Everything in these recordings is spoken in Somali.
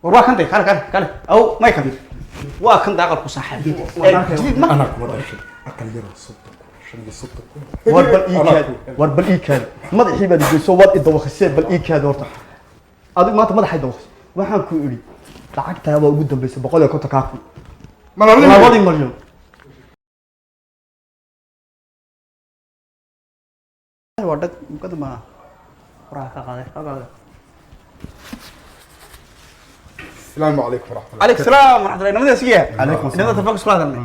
War waa kan day, kale kale kale aw Michael, waa kan aqalku saaxiib jadiid ma Anaa kula dhashay aqal yaroo 30,000, 35,000. War bal ii kaadi, war bal ii kaadi. Madaxii baad igeyso, waad idawaqisee. Bal ii kaadi horta, adigu maanta madaxay dawaqisay. Waxaan ku idhi lacagtaa waa ugu dambeysay, 150,000. Ma labadii? 2 malyan. Waa dhag mukada ma waraha ka qaaday, ka qaaday. Asalaamu calaykum waraxmatullah. Calaykum salaam waraxmatullahi. Namada sigiya. Calaykum salaam. Namada telefoonka isku hadalnay,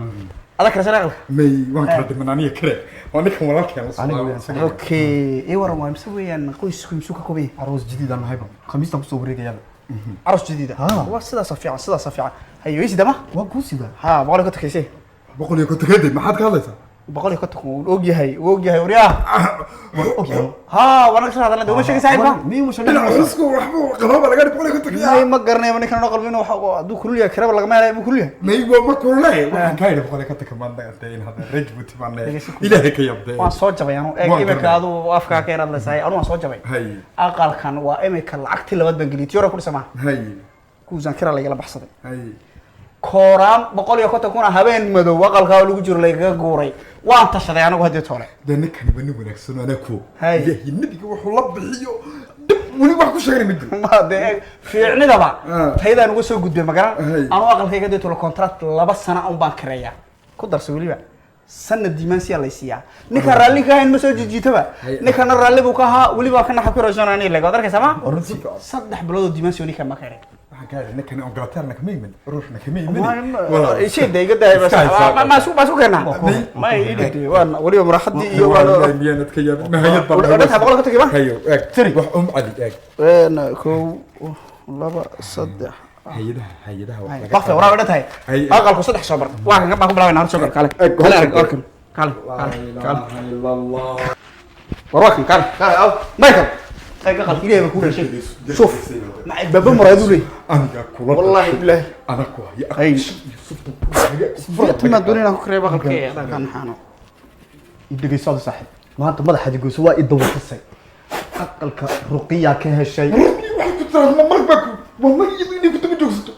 adag kale aqalka. May, waan kala dhiman aniga kale, waa ninkan walaalkeen la Aniga socdaa. weeyaan, isaga. Okay, ii waran, waa mise weeyaan qoysku imsuu ka kooban yahay? Aroos jadiid aan nahayba, khamiistaan kusoo wareegayaaba. Aroos jadiida? Ha. Waa sidaasa fiican, sidaasa fiican. Hayo isi dama. Waa kuu sidaa. Ha, 150 kaysee. 150 kadib maxaad ka hadlaysaa? 150 wuu og yahay, wuu og yahay waryaha. Waan ogyahay. Ha, waan ka soo hadalnay, uma sheegay saaxiibka. Miyuu ma Dhinaca sheegay? cusku waxbuu qabaa baa laga dhig 150. May, ma garanay ninkan noo qalbin waxa hadduu kulul yahay kiraba lagama helayo, ma kulul yahay? May, waa ma kulule. Waxaan kaa idhi 150 maan dee in hadda reer Jabuuti baan leeyahay, Ilaahay ka yabdee. Waan soo jabay anu, eeg. Waan Imika garanay. Aduu afkaa ka yaraadlaysahay, anu waan soo jabay. Hay. Aqalkan waa imika lacagtii labaad baan geliyay, tiyora ku dhisamaa. Hay. Kuusaan kira lagala baxsaday. Hay. Kooraan 150,000 habeen madow aqalkaa lagu jiro lagaga guuray. Waan tashaday anigu haddii toole. Dee ninkani waa nin wanaagsan oo anaa kuwo. Hay. Ilaahay nabiga wuxuu la bixiyo dib weli wax ku sheeganay ma jiro. Ma dee eeg, fiicnidaba Ah. taydaan uga soo gudbay magaran. Hay. Anu aqalkayga haddii toole contract 2 sana un baan kireeyaa, ku darsa weliba sanad diimaansiyaa lay siiyaa. Ninkaan raalli ka ahayn ma soo jijiitaba. Hay. Ninkana raalli buu ka ahaa, weliba kana xabki rosanani leg waad arkaysaa ma Runtii. 3 bilood oo diimaansiyo ninkaan ma kiray. Waxaan kaa idhi ninkani Angleterre kama iman, ruushna kama iman. Shay de iga dahay bas. Iska haysaa. Ma isku keenaa? Ma idhi waan weliba muraxadii iyo waan Miyaanad ka yaabin mahayad baa. Wadhantaa 150 ba? Hayo, eeg, Tiri. wax cali eeg. Een, kow, laba, saddex. Hay-adaha wax laga Bakta waraa wadhan tahay. Hay. Aqalku saddex soo bar, waa kan baan ku bilaabayna horta. Soo bar, kale kale, arag, waa kan, kale kale kale. War waa kan, kale kale, aw Michael, eeg aqalka. Ilaahay baa ku dhashay, shuf baba muraayadu leeyahay. Aniga kula Wallaahi dhashay. bilaahi. Ana ku haya. Hay. 35,000. Timaa doonayna ku kareeb aqalka ee adaa kan xaano. Dhegeyso adu saaxiib, maanta madaxaad igeyso, waa idawaqisay. Aqalka Ruqiyaa ka heshay. Waxay ku tiraa ma mar baa ku wallahi iyadu inay ku daba joogsato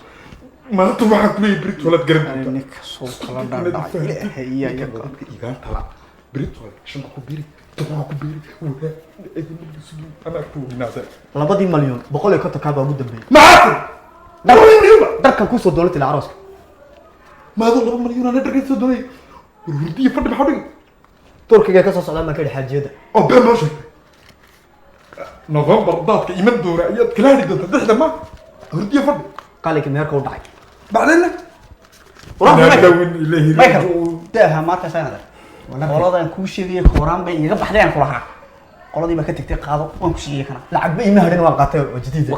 maanta. Waxaan ku leeyahay berit walaad garan doontaa. Ninka soo kala dhaadhacay, Ilaahay iya Ninkan iyaga. Dadka iibaan tala berit wala shan ku biri, toban ku biri, waa anaa ku winaada. 2 malyan 150,000 baa ugu dambeeyey. Maxaa tiri? 2 milyan ba? Dharkan kusoo doolatay ila arooska. Maadoo 2 malyan ana dharkan soo doonay? War hurdiya fadhi maxaa dhigay? Turkiga ka soo socdaan baan ka idhi xaajiyada. Oo been noo sheegtay. November daadka iman doona ayaad kala hadhi doontaa dexda ma hurdiya fadhi. Qalinka meherka u dhacay. Bacdeenna Walahi Michael. Ilaahi. Michael, daaha maarka sanada qoladan kuu sheegayay kooraan bay iga baxdeen ku lahaa, qoladii baa ka tagtay. Qaado, waan ku siiyey kana. Lacag ba ima hadhin, waan qaatay oo jadiid.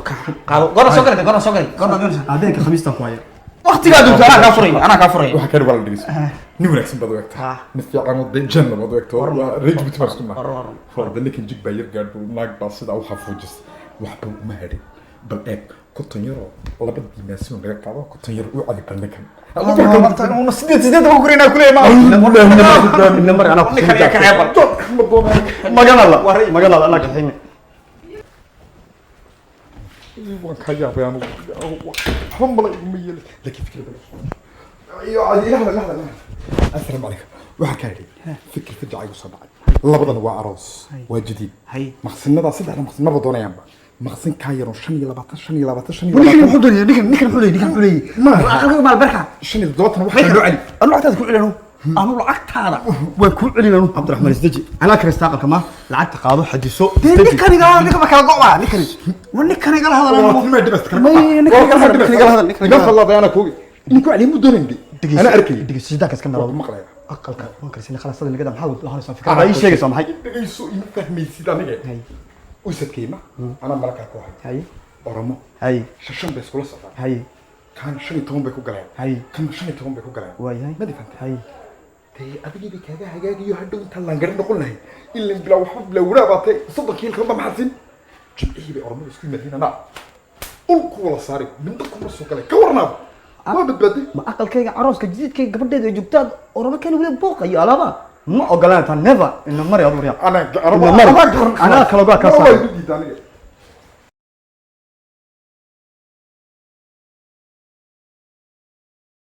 Qaado, goorna soo garatay, goorna soo garay, goorna doonaysaa? Habeenka khamiistan ku haya. Waqtigaa duubta anaa kaa furay, anaa kaa furay. Waxaa kari waa la dhegeyso, nin wanaagsan baad u egtaa. Ha. Nin fiican oo dee janna baad u egtaa. Waa reer Jabuuti baan isku nahay. War, war. Horda ninkan jig baa yar gaadho, naag baa sidaa u xafuujis, waxba uma hadhin. Bal eeg, 50 yaroo laba dimaasiyon laga qaado, 50 yar u cali bal ninkan. Sideed sideed baan ku korinaa kuleeyahay ma Ina mar anaa ku Ninkan ayaa ka ceebal. Maganala maganala, anaa kaxayne. Waan kaa yaabay anugu, waxba mala iguma yeelin, laakiin fikir bal iyo ilahda ilahda ilahda. Assalaamu calaykum. Waxaan kaa idhi fikir fajaca igu soo dhacay. Labadan waa aroos, waa jadiid. Hay. Maqsinadaa saddexda maqsin maba doonayaanba, maqsin kaa yaroo 25, 25, shan iyo Ninkan labaatan. muxuu doonayay? Ninkan muxuu leeyahay? Ninkan muxuu leeyahay? Ma. Aqalka maal barka. 75 wax loo celi. Anu lacagtaada ku celin, anu lacagtaada waan ku celin anu. Cabdiraxmaan, isdeji, anaa kiraysta aqalka ma lacagta qaado, xajiso. Dee isdeji. ninkan igala, ninkan ma kala go'ba, ninkan war ninkan igala hadal anu. Waa tilmaay dhibasta kale. May, ninkan igala hadal, ninkan igala hadal, ninkan igala hadal. Fadlaada anaa koogi ninku cali mu doonayn de. Anaa arkay. Dhegeyso, sidaanka iska Waa naraado. ku maqlaya. Aqalka waan karsanay, khalaasada nagada. Maxaa lahanaysaa? Fikrada ii sheegaysaa maxay? Dhegeyso, ima fahmaysid aniga. Usadkayma anaa malakaa ku hay. Hay. Oromo. Hay. Shan bay iskula socdaan. Hay. Kan 15 bay ku galeen. Hay. Kan 15 bay ku galeen. Waayahay. Ma fahantay? Hay. Dee adigiiba kaaga hagaagayo hadhow intaan laangarin noqon lahayd ilan bilaa waxba bilaa waraa baa tay soddonkii ilkan ba maxaad siin. Jimcihii bay Oromadu isku yimaadeen, anaa ul ku wala saaray, midna kuma soo galay. Ka warnaaba waa badbaaday. Ma aqalkayga carooska jadiidkayga gabadheedu ay joogtaan Oroma keeni weli buuqa iyo alaaba? Ma ogolaantaa, never. Ina mari adu riyaa. Anaa Ina mari. Anaa kala go'a kaa saaray. Diida aniga.